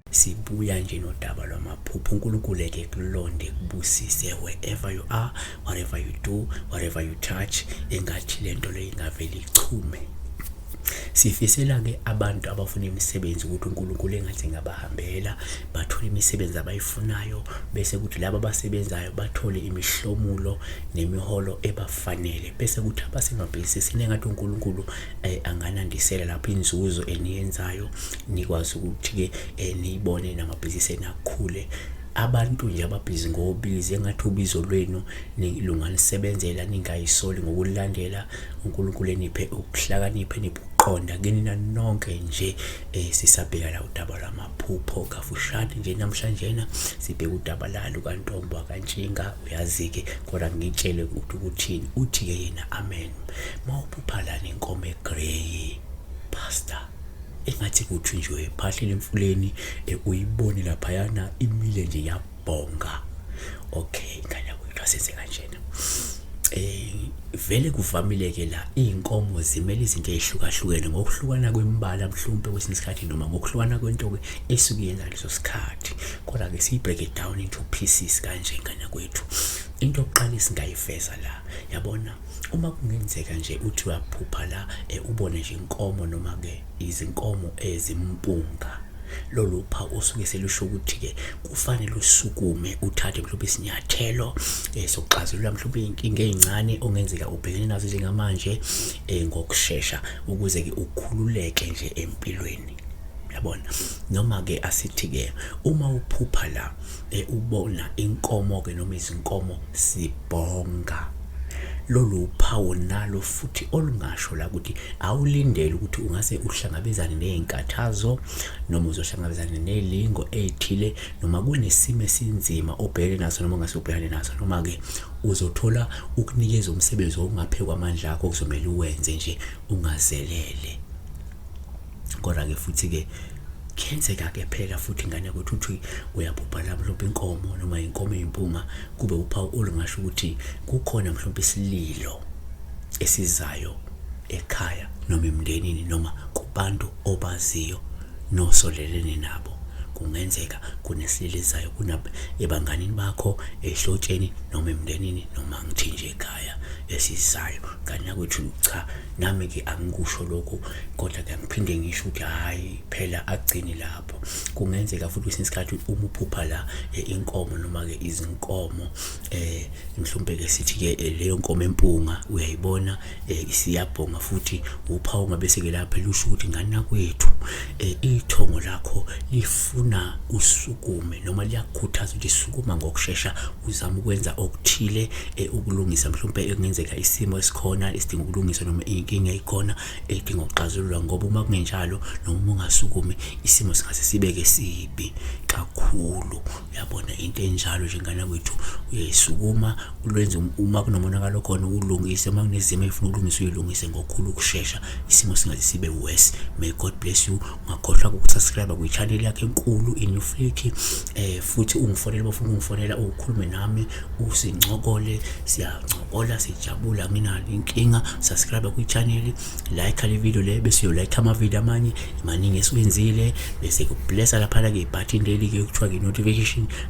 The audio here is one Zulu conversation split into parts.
Sibuya nje nodaba lwamaphupho. uNkulunkulu eke kulonde kubusise wherever you are, whatever you do, whatever you touch, engathi lento le ingavele ichume. Sifisela ke abantu abafuna imisebenzi ukuthi uNkulunkulu engathi ngabahambela bathole imisebenzi abayifunayo, bese kuthi laba abasebenzayo bathole imihlomulo nemiholo ebafanele, bese kuthi abasemabhizinisini engathi uNkulunkulu anganandisela lapho inzuzo eniyenzayo, nikwazi ukuthi-ke niyibone namabhizinisi enu akhule. Abantu nje ababhizi ngobizo, engathi ubizo lwenu lunganisebenzela, ningayisoli ngokulandela. uNkulunkulu eniphe ukuhlakanipha, eniphe ukuqonda kinina nonke nje. Sisabheka la udaba lwamaphupho kafushane nje namhlanjena, sibheka udaba la lukaNtombo kaNtshinga. Uyazi-ke, kodwa ngitshele ukuthi ukuthini. Uthi-ke yena amen. Mawuphupha la nenkomo egrey, pastor, engathi kuthi nje uyiphahlela emfuleni, uyibone laphayana imile nje yabhonga. Okay, ngane yakwethu, asenze kanjena. Vele kuvamile ke la iy'nkomo zimele izinto ey'hlukahlukene ngokuhlukana kwemibala mhlawumpe kwesinye isikhathi, noma ngokuhlukana kwento-ke esuke yenza leso sikhathi. Kodwa-ke siyi-break it down into pieces kanje, ngane yakwethu. Into yokuqala esingayiveza la, yabona, uma kungenzeka nje uthi uyaphupha la, ubone nje inkomo noma-ke izinkomo ezimpunga, lolu phawu osuke selusho ukuthi-ke kufanele usukume uthathe mhlawumbe isinyathelo sokuxazulula mhlawumbe iy'nkinga ey'ncane ongenzeka ubhekene nazo njengamanje ngokushesha, ukuze-ke ukhululeke nje empilweni, yabona. Noma-ke asithi-ke uma uphupha la, ubona inkomo-ke noma izinkomo sibhonga, lolu phawu nalo futhi olungasho la ukuthi awulindele ukuthi ungase uhlangabezane nezinkathazo, noma uzohlangabezana nelingo ezithile, noma kunesimo esinzima obhekene naso, noma ungase ubhekane naso, noma-ke uzothola ukunikeza umsebenzi ongaphezu kwamandla akho okuzomele uwenze nje ungazelele. Kodwa-ke futhi-ke kuyenzeka-ke phela futhi, ngane, ukuthi uthi uyaphupha la mhlawumbe inkomo noma inkomo eyimpunga, kube uphawu olungasho ukuthi kukhona mhlawumbe isililo esizayo ekhaya noma emndenini noma kubantu obaziyo nosondelene nabo. Kungenzeka kunesililo esizayo ebanganini bakho, ehlotsheni noma emndenini, noma ngithi nje ekhaya esizayo. Ngane yakwethu, cha, nami-ke angikusho lokhu, kodwa-ke ngiphinde ngisho ukuthi hhayi phela agcini lapho. Kungenzeka futhi kwesinye isikhathi uma uphupha la inkomo noma-ke izinkomo, mhlawumbe-ke sithi-ke leyo nkomo empunga uyayibona isiyabhonga futhi, uphawu ngabese-ke lapha lusho ukuthi ngane yakwethu, ithongo lakho lifuna usukume, noma liyakukhuthaza ukuthi sukuma ngokushesha uzame ukwenza okuthile, ukulungisa mhlawumbe ekungenzeka isimo esikhona esidinga ukulungiswa, noma iy'nkinga ey'khona edinga ukuxazululwa, ngoba uma kungenjalo noma uma ungasukumi isimo singase sibeke sibi kakhulu. Uyabona into enjalo nje, ngane kwethu, uyayisukuma ulwenze uma kunomonakalo khona uwulungise, uma kunezimo ey'funa ukulungiswa uyilungise ngokukhulu ukushesha, isimo singaze sibe worse. May God bless you. Ungakhohlwa ukusubscribe kwi-channel yakhe enkulu iNewflick, futhi ungifonele uma ufuna ukungifonela, ukhulume nami, usincokole, siyancokola sijabula, nginalo inkinga. Subscribe kwi-channel, like le video le, bese uyo-like ama-video amanye maningi esiwenzile, bese kublessa laphana-ke ibhathini leli-ke kuthiwa ke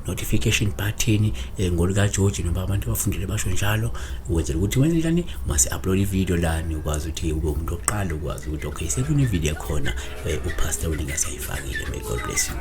notification button, ngolika George, noma abantu abafundile basho njalo, ukwenzela ukuthi wenze njani uma si-upload i-video lani ukwazi ukuthi ube umuntu wokuqala ukwazi ukuthi okay sekune-video ekhona, uPastor Weninga ayifakile. May God bless you.